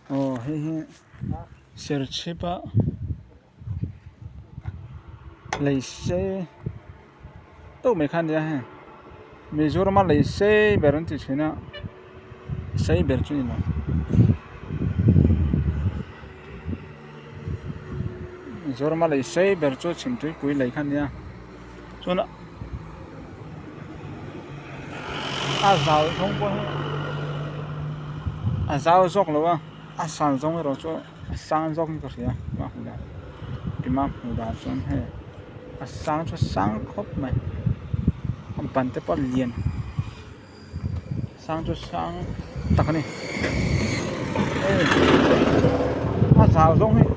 Aw hei hi serchhip a lei sei deuh mai kha a nia hei Mizoram a lei sei ber an ti thin a sei ber chu a ni lo Mizoram a lei sei ber chu chhimtuipui lei kha a nia chuan a zau zawng pawh hi a zau zawk lo a a san zawng erawh chu a sang zawk in ka hria a hmuh dan tima hmuh dan chuan hei a sang chu a sang khawp mai a ban te pawh a lian sang chu sang tak a ni hei a zau zawng hi.